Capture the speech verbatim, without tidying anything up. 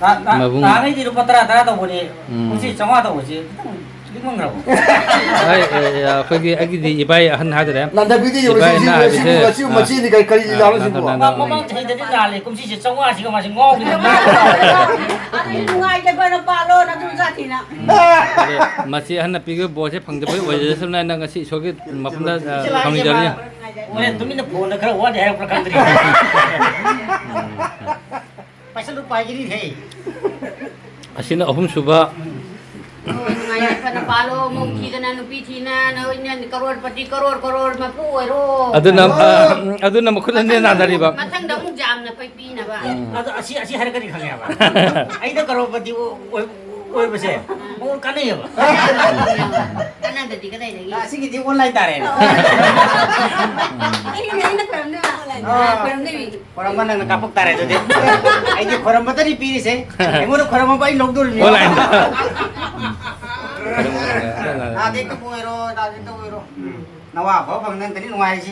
ꯅ-, ꯅ-, ꯃꯕꯨꯡ꯫ ꯅꯍꯥꯟꯉꯩꯗꯤ ꯂꯨꯄꯥ ꯇꯔꯥ, ꯇꯔꯥ ꯇꯧꯕꯅꯤ꯫ ꯎꯝ꯫ ꯀꯨꯝꯁꯤ ꯆꯥꯝꯃꯉꯥ ꯇꯧꯕꯁꯤ ꯈꯤꯇꯪ ꯂꯤꯛꯃꯟꯈ꯭ꯔꯕꯣ? ꯑꯩ, ꯑꯩ, ꯑꯩꯈꯣꯏꯒꯤ, ꯑꯩꯒꯤꯗꯤ ꯏꯕꯥꯏ ꯑꯍꯟ ꯍꯥꯏꯗꯔꯦ꯫ ꯅꯟꯗꯕꯤꯗ ꯌꯧꯔꯁꯤ, ꯏꯕꯥꯏ ꯑꯍꯟꯅ ꯁꯤ, ꯍꯥꯏꯕꯁꯦ, ꯁꯤ, ꯁꯤ ꯑꯥ, ꯃꯆꯦꯅꯤ, ꯀꯔꯤ, ꯀꯔꯤ ꯑꯥ, ꯂꯤꯂꯥꯅꯣ ꯅꯟꯗ, ꯁꯤꯕꯣ? ꯅꯟꯗ, ꯃ-, ꯃꯃꯥꯡ ꯆꯍꯤꯗꯗꯤ ꯂꯥꯜꯂꯦ, ꯀꯨꯝꯁꯤꯁꯦ ꯆꯥꯝꯃꯉꯥꯁꯤꯒ ꯃꯥꯁꯤ ꯉꯥꯎꯈꯤꯗꯅ꯫ ꯑꯗꯨꯗꯤ ꯅꯨꯡꯉꯥꯏꯇꯕꯅ ꯄꯥꯜꯂꯣ, ꯅꯇꯨ ꯁꯥꯊꯤꯅ꯫ ꯑꯗꯣ ꯃꯆꯦ ꯑꯍꯟꯅ ꯄꯤꯈꯤꯕ ꯕꯣꯔꯁꯦ ꯐꯪꯖꯕ ꯑꯣꯏꯖꯁꯅꯨ ꯍꯥꯏꯅ ꯉꯁꯤ ꯏꯁꯣꯔꯒꯤ ꯃꯐꯝꯗ, ꯑ, ꯏꯆꯦ ꯂꯥꯛꯏꯁꯦ ꯊꯧꯅꯤꯖꯔꯤ꯫ ꯃꯥ ꯍꯣꯔꯦꯟ ꯇꯨꯃꯤꯟꯅ ꯐꯣꯟꯗ ꯈꯔ ꯋꯥꯠꯂꯤ ꯍꯥꯏꯔꯛꯄ꯭ꯔꯥ ꯈꯪꯗ꯭ꯔꯤ꯫ ꯄꯥꯏꯁꯜꯂꯨ ꯄꯥꯏꯒꯤꯅꯤꯍꯦ꯫ ꯑꯁꯤꯅ ꯑꯍꯨꯝꯁꯨꯕ꯫ ꯍꯣꯏ, ꯅꯨꯡꯉꯥꯏ ꯌꯥꯏꯐꯅ ꯄꯥꯜꯂꯣ, ꯃꯧ ꯎꯝ꯫ ꯊꯤꯗꯅ ꯅꯨꯄꯤ ꯊꯤꯅ, ꯅꯣꯏꯅ ꯀꯔꯣꯔꯄꯇꯤ, ꯀꯔꯣꯔ ꯀꯔꯣꯔ ꯃꯄꯨ ꯑꯣꯏꯔꯣ꯫ ꯑꯗꯨꯅ, ꯑ, ꯑꯗꯨꯅ ꯃꯈꯨꯠ ꯑꯅꯤ ꯃꯊꯪꯗ ꯑꯃꯨꯛ, ꯅꯥꯗꯔꯤꯕ꯫ ꯃꯊꯪꯗ ꯑꯃꯨꯛ ꯌꯥꯝꯅ ꯄꯤꯅꯕ꯫ ꯎꯝ꯫ ꯑꯗꯣ ꯑꯁꯤ, ꯑꯁꯤ ꯍꯥꯏꯔꯛꯀꯅꯤ ꯈꯪꯉꯦꯕ꯫ ꯑꯩꯅ ꯀꯔꯣꯔꯄꯇꯤ ꯑꯣꯏ-, ꯑꯣꯏ-, ꯑꯣꯏꯕꯁꯦ ꯃꯉꯣꯟ ꯀꯥꯟꯅꯩꯌꯦꯕ꯫ ꯀꯥꯟꯅꯗꯗꯤ ꯀꯗꯥꯏꯗꯒꯤ? ꯑꯁꯤꯒꯤꯗꯤ online ꯇꯥꯔꯦꯅꯦ꯫ ꯑꯩꯅ, ꯑꯩꯅ ꯈꯣꯏꯔꯝꯗꯣꯏꯕ꯫ ꯑꯥ꯫ ꯈꯣꯏꯔꯝꯗꯣꯏꯕꯤ꯫ ꯈꯣꯏꯔꯝꯕ ꯅꯪꯅ ꯀꯥꯞꯄꯛ ꯇꯥꯔꯦ ꯑꯗꯨꯗꯤ꯫ ꯑꯩꯗꯤ ꯈꯣꯏꯔꯝꯕꯇꯅꯤ ꯄꯤꯔꯤꯁꯦ꯫ ꯑꯩꯉꯣꯟꯗ ꯈꯣꯏꯔꯝꯃꯕ ꯑꯩ ꯂꯧꯗꯣꯔꯤꯕꯅꯤ꯫ Online꯫ ꯅꯥꯗꯦꯛꯇꯕꯨ ꯑꯣꯏꯔꯣ, ꯅꯥꯗꯦꯛꯇꯕꯨ ꯑꯣꯏꯔꯣ꯫ ꯎꯝ꯫ ꯅꯋꯥ ꯐꯥꯎ ꯐꯪꯗꯅ ꯅꯪꯇꯅꯤ ꯅꯨꯡꯉꯥꯏꯔꯤꯁꯤ꯫